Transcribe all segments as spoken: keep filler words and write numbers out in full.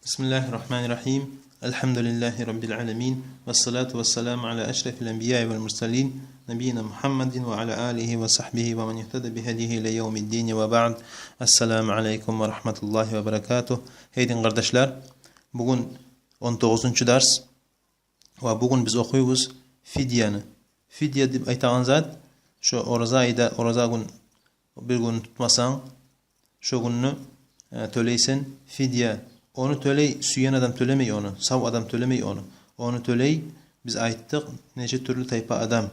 بسم الله الرحمن الرحيم. الحمد لله رب العالمين. والصلاة والسلام على أشرف الأنبياء والمرسلين نبينا محمد وعلى آله وصحبه ومن اهتدى بهديه إلى يوم الدين وبعد. السلام عليكم ورحمة الله وبركاته. Гьей дин къардашлар, бугюн он тогъузунчу дарс. Ва бугюн биз охуйбуз фидияны. Фидия деп айтагъан зат, шо ораза айда, ораза гюн, бир гюн тутмасанг, шо гюнню, э, тёлейсен фидия. Ону тёлей сюйген адам, тёлемей ону, сав адам тёлемей ону. Ону тёлей, биз айтдыкъ, нече тюрлю тайпа адам.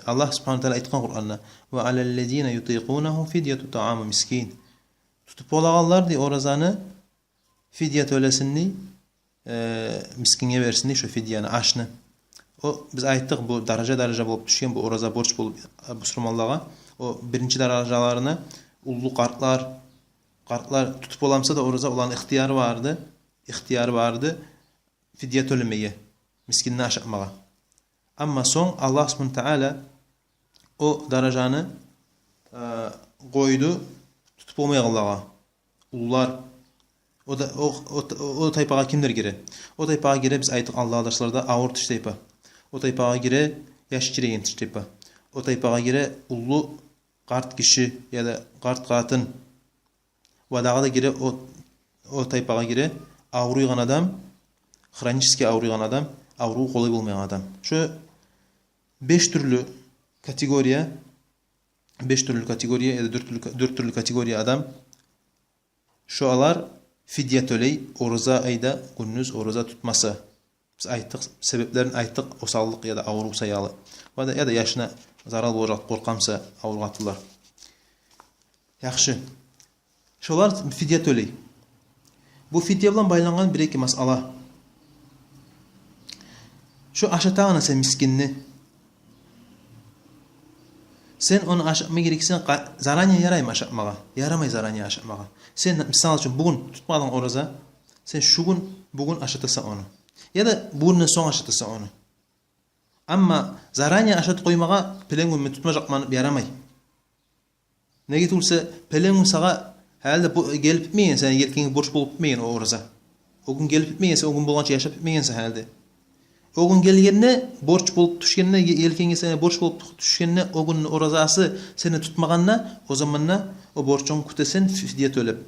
Аллагь субгьанагьу ва тааля айтгъан Къуранда: «Ва аляллазина ютикъунагьу фидияту тааму мискин». Тутуп болагъанлар, дей, оразаны, фидия тёлесин, дей, э, мискинге берсин, дей, шо фидияны, ашны. О, биз айтдыкъ, бу даража-даража болуп тюшген, бу ораза борч болуп, э, бусурманлагъа. О биринчи даражаларына уллу къартлар, къартлар тутуп боламса да ораза, оланы ихтияры барды, ихтияры барды фидия тёлемеге, мискинни ашатмагъа. Амма сонг Аллагь субгьанагьу ва тааля о даражаны, э, къойду тутуп болмайгъанлагъа. Уллулар. О да, о, о, о тайпагъа кимлер гире? О тайпагъа гире, биз айтдыкъ алдагъы дарсларда, авур тиш тайпа. О тайпагъа гире яш чирейген тиш тайпа. О тайпагъа гире уллу къарт гиши яда къарт къатын. Ва дагъы да гире о, о тайпагъа гире авруйгъан адам, хронически авруйгъан адам, аврув къолай болмайгъан адам. Шо беш тюрлю категория, беш тюрлю категория яда дёрт тюрлю, дёрт тюрлю категория адам. Шолар фидия тёлей, ораза айда гюндюз ораза тутмаса. Биз айтдыкъ, себеплерин айтдыкъ, осаллыкъ яда аврув саялы. Ва да, яда яшына зарал болажакъ, къоркъамса аврув къатынлар. Яхшы. Шолар фидия тёлей. Бу фидия булан байлангъан бир-эки масъала. Шо ашатагъанда сен мискинни, сен ону ашатма герексен, къа-, заранее яраймы ашатмагъа? Ярамай заранее ашатмагъа. Сен, мисал учун, бугюн тутмадынг ораза, сен шу гюн, бугюн ашатасан ону. Яда бугюнден сонг ашатасан ону. Амма заранее ашатып къоймагъа, пелен гюн мен тутмажакъман деп, ярамай. Неге тюгюлсе, пелен гюн сагъа гьали де бу-, гелип битмеген, сени елкенге борч болуп битмеген о ораза. О гюн гелип битмеген, сен о гюн болгъанча яшап битмегенсен гьали де. О гюн гелгенде, борч болуп тюшгенде, е-, елкенге сени борч болуп тюшгенде, о гюнню оразасы сени тутмагъанда, о заманда о борчунгну кютесен фи-, фидия тёлеп.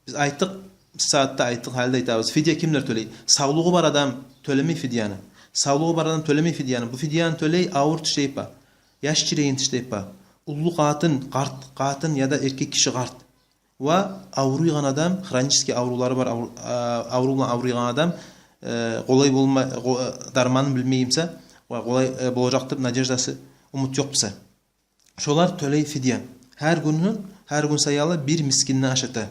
Биз айтдыкъ, биз сагьатда айтдыкъ, гьали де айтабыз. Фидия кимлер тёлей? Савлугъу бар адам тёлемей фидияны. Савлугъу бар адам тёлемей фидияны. Бу фидияны тёлей авур тиш тайпа, яш чирейген тиш тайпа, уллу къатын, къарт къатын яда эркек гиши къарт. Ва авруйгъан адам, хронический аврувлары бар, авру-, а, аврув булан авруйгъан адам, э, къолай болма-, къо-, дарманын билмей буса, ва къолай, э, болажакъ деп надеждасы, умут ёкъ буса. Шолар тёлей фидия. Гьар гюнню, гьар гюн саялы бир мискинни ашата.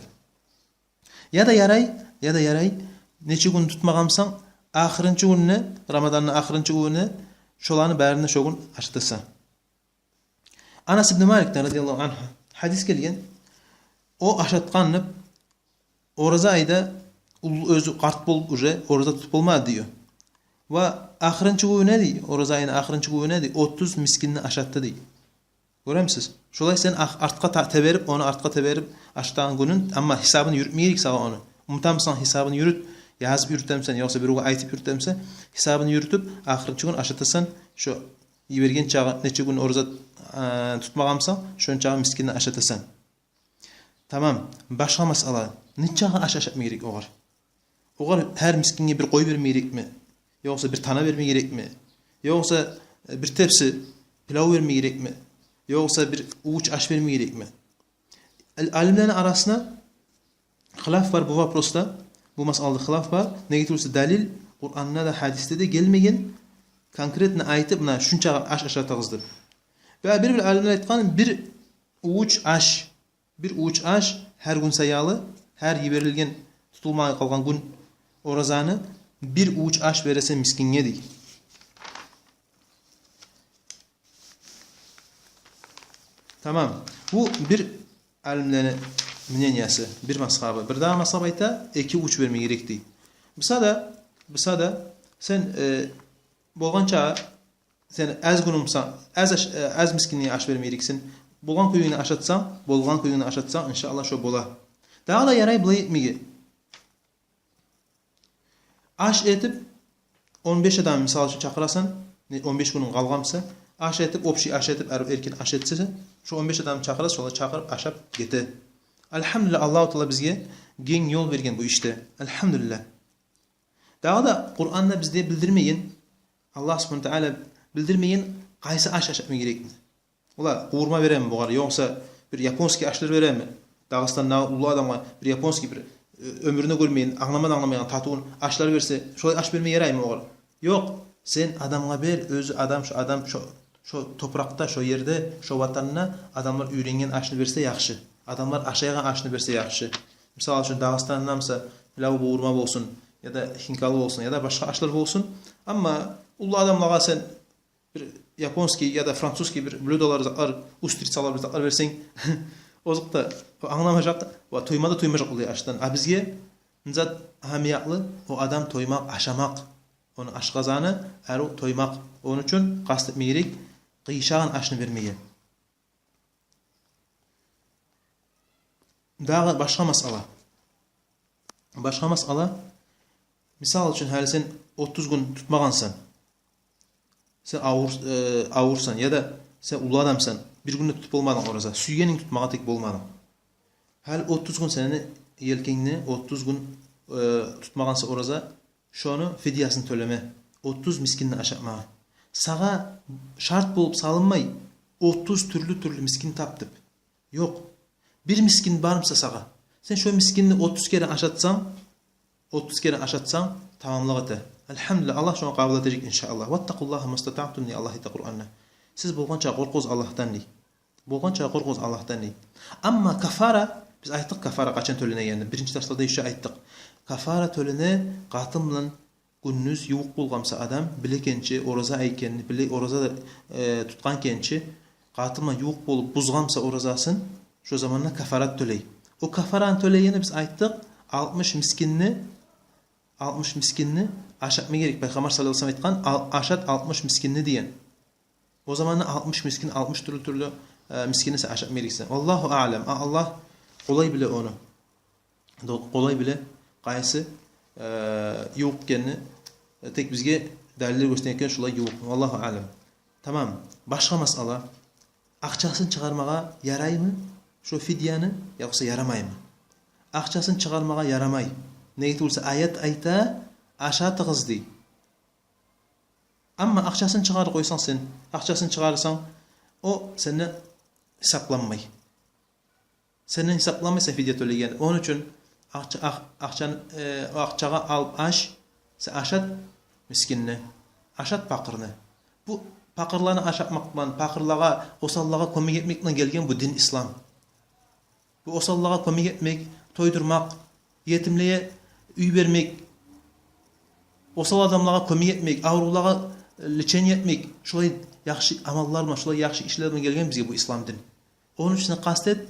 Яда ярай, яда ярай, нече гюн тутмагъан бусанг, ахырынчы гюнюне, Рамаданны ахырынчы гюнюне шоланы барын да шо гюн ашатасан. Анас ибн Маликден, радияллагьу ангьу, гьадис гелген. О ашатгъан деп, ораза айда уллу, оьзю къарт болуп уже ораза тутуп болмады, дей. Ва ахырынчы гюнюне, дей, ораза айны ахырынчы гюнюне, дей, отуз мискинни ашатды, дей. Гёремисиз? Шолай сен ах-, артгъа та-, теберип, ону артгъа теберип ашатагъан гюнюн, амма гьисабын юрютме герек сагъа ону. Унутамысан, гьисабын юрют, язып юрютемисен, ёкъса биревге айтып юрютемисен, гьисабын юрютюп, ахырынчы гюн ашатасан, шо йиберген чагъы, нече гюн ораза, э, тутмагъан бусанг, шончагъы мискинни ашатасан. Тамам. Башгъа масъала. Нечагъы аш ашатма герек огъар? Огъар гьар мискинге бир къой берме герекми? Ёкъса бир тана берме герекми? Ёкъса, э, бир тепси пилав берме герекми? Ёкъса бир увуч аш берме герекми? Ал-, алимлени арасында хилаф бар бу вопросда, бу масъалада хилаф бар. Неге тюгюлсе, далил Къуранда да, гьадисде де гелмеген, конкретно айтып, муна шунча аш ашатыгъыз деп. Ва бир-бир алимлер айтгъан, бир увуч аш, бир увуч аш гьар гюн саялы, гьар йиберилген, тутулмай къалгъан гюн оразаны, бир увуч аш бересен мискинге, дей. Тамам. Бу бир алимлени мнениясы, бир мазгьабы. Бирдагъы мазгьаб айта, эки увуч берме герек, дей. Буса да, буса да сен, э, болгъанча сен аз гюнюнг буса, аз аш-, э, аз мискинге аш берме герексен. Болгъан кюйню ашатсанг, болгъан кюйню ашатсанг, иншааллагь, шо бола. Дагъы да ярай булай этмеге. Аш этип, он беш адамны, мисал учун, чакъырасан, не, он беш гюнюнг къалгъан буса, аш этип, общий аш этип, эр-, эркин аш этсе, шо он беш адамны чакъыраса, шолар чакъырып ашап гете. Альгьамдулиллагь, Аллагьу Таала бизге генг ёл берген бу ишде. Альгьамдулиллагь. Дагъы да Къуранда бизге билдирмеген, Аллагь субгьанагьу ва таала билдирмеген, къайсы аш ашатма герекни. Олар къувурма береми бугъар, ёкъса бир японский ашлар береми? Дагъыстандагъы уллу адамгъа бир японский, бир, э, оьмюрюнде гёрмеген, англама да англамайгъан татывун ашлар берсе, шолай аш берме яраймы огъар? Ёкъ. Сен адамгъа бер, оьзю адам, шо адам, шо, шо топуракъда, шо ерде, шо ватанда адамлар уьйренген ашны берсе яхшы. Адамлар ашайгъан ашны берсе яхшы. Мисал учун, Дагъыстанда буса пилав, къувурма болсун, яда хинкал болсун, яда башгъа ашлар болсун. Амма уллу адамлагъа сен бир японский яда французский бир блюдолар, затлар, устрицалар, бир затлар берсенг, озокъда, о англамажакъ ва тойма да тоймажакъ олай ашдан. А бизге не зат агьамиятлы? О адам тоймакъ, ашамакъ. Ону ашкъазаны арив тоймакъ. Ону учун къаст этме герек къыйышагъан ашны бермеге. Дагъы башгъа масъала. Башгъа масъала. Мисал учун, гьали сен отуз гюн тутмагъансан. Сен авур, э, авурсан, яда сен уллу адамсан, бир гюн де тутуп болмадынг ораза. Сюйгенинг тутмагъа тек болмадынг. Гьали отуз гюн сени елкенгни, отуз гюн, э, тутмагъансан ораза, шону фидиясын тёлеме, отуз мискинни ашатмагъа. Сагъа шарт болуп салынмай отуз тюрлю-тюрлю мискин тап деп. Ёкъ. Бир мискин бармыса сагъа, сен шо мискинни отуз керен ашатсанг, отуз керен ашатсанг, тамамлыкъ эте. Альгьамдулиллагь, Аллагь шону къабул этежек, иншааллагь. «Ваттакъуллагьа мастатаътум», дей Аллагь айта Къуранда. Сиз болгъанча къоркъугъуз Аллагьдан, дей. Болгъанча къоркъугъуз Аллагьдан, дей. Амма кафара, биз айтдыкъ кафара къачан тёленегенни. Биринчи дарсларда ещё айтдыкъ. Кафара тёлене къатын булан гюндюз ювукъ болгъан буса адам, биле экен чи ораза ай экенни, биле ораза, э, тутгъан экен чи, къатын булан ювукъ болуп бузгъан буса оразасын, шо заманда кафарат тёлей. О кафараны тёлегени, биз айтдыкъ, алтмыш мискинни, алтмыш мискинни ашатма герек. Пайхаммар саллаллагьу алайгьи ва саллам айтгъан, ал-, ашат алтмыш мискинни деген. О заманда алтмыш мискин, алтмыш тюрлю-тюрлю, э, мискинни сен ашатма герексен. Валлагьу аълам. А, Аллагь къолай биле ону. До-, къолай биле, къайсы, э, ювукъ экенни, э, тек бизге далиллер гёрсетген экен, шулай ювукъ. Валлагьу аълам. Тамам. Башгъа масъала. Акъчасын чыгъармагъа яраймы шо фидияны, ёкъса ярамаймы? Акъчасын чыгъармагъа ярамай. Неге тюгюл буса, аят айта, ашатыгъыз дей. Амма акъчасын чыгъарып къойсанг сен, акъчасын чыгъарсанг, о сенден гьисапланмай. Сенден гьисапланмай сен фидия тёлеген. Ону учун акъча, акъ-, акъчаны, э, о акъчагъа алып аш, сен ашат мискинни, ашат пакъырны. Бу пакъырланы ашатмакъ булан, пакъырлагъа, осаллагъа кёмек этмек булан гелген бу дин ислам. Бу осаллагъа кёмек этмек, тойдурмакъ, етимлеге уьй бермек, осал адамлагъа кёмек этмек, аврувлагъа лечение этмек, шулай яхшы амаллар булан, шулай яхшы ишлер булан гелген бизге бу ислам дин. Ону учун сен къаст эт,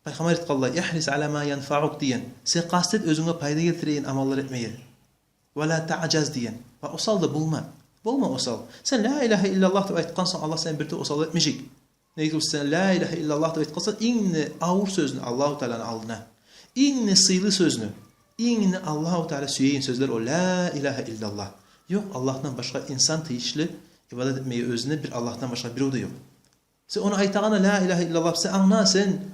Пайхаммар айтгъанлай, «Игьрис аля ма янфаук», деген. Сен къаст эт оьзюнге пайда гелтиреген амаллар этмеге. «Ва ла таъжаз», деген. Ва осал да болма. Болма осал. Сен «Ла илагьа иллаллагь» деп айтгъан сонг, Аллагь сени бир де осал этмежек. Неге тюгюл буса, сен «Ла илагьа иллаллагь» деп айтгъан сонг, инг де авур сёзню Аллагьу Тааланы алдына, инг де сыйлы сёзню, инг де Аллагьу Таала сюеген сёзлер о «Ла илагьа иллаллагь». Ёкъ, Аллагьдан башгъа инсан тийишли ибадат этмеге оьзюне, бир Аллагьдан башгъа бирев де ёкъ. Сен ону айтагъанда, «Ла илагьа иллаллагь», сен англа, сен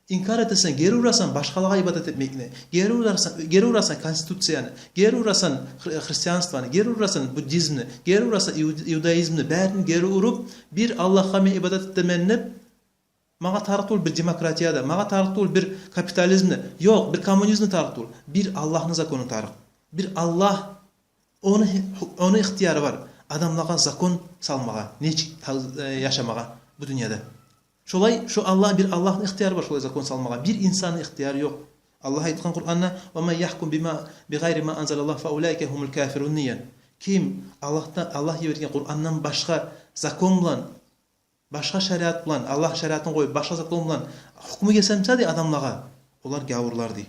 инкар этесен, гери урасан башгъалагъа ибадат этмекни, гери урасан, гери урасан конституцияны, гери урасан хри-, христианствону, гери урасан буддизмни, гери урасан иуд-, иудаизмни, барын гери уруп, бир Аллагьгъа мен ибадат этемен деп, магъа тарыкъ тюгюл бир демократия да, магъа тарыкъ тюгюл бир капитализм да, ёкъ, бир коммунизм де тарыкъ тюгюл. Бир Аллагьны закону тарыкъ. Бир Аллагь, ону, ону ихтияры бар адамлагъа закон салмагъа, нечик гьал-, э, яшамагъа бу дюньяда. Шолай, шо Аллагь, бир Аллагьны ихтияры бар шолай закон салмагъа. Бир инсанны ихтияры ёкъ. Аллагь айтгъан Къуранда: «Ва ман ягькум бима, бигъайри ма анзалаллагь фа улаика гьумул кафирун», деген. Ким Аллагьдан, Аллагь йиберген Къурандан башгъа закон булан, башгъа шариат булан, Аллагь шариатын къоюп, башгъа закон булан гьукму гесемсе де адамлагъа, олар гявурлар дей.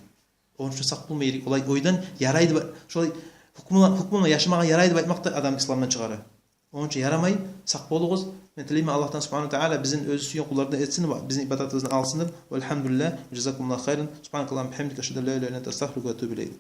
Ону учун сакъ болма герек олай ойдан, ярай деп, шолай гьукму булан, гьукму булан яшамагъа ярай деп айтмакъ да адамны исламдан чыгъара. Ону учун ярамай, сакъ болугъуз. Мен тилеймен Аллагьдан субгьанагьу ва таала бизин оьзю сюйген къуллардан этсин ва бизин ибадатыбызны алсын деп. Валгьамдулиллагь, жазакумуллагьу хайран. Субгьанакаллагьумма ва бигьамдика, ашгьаду ан ла илагьа илла анта, астагъфирука ва атубу илайк.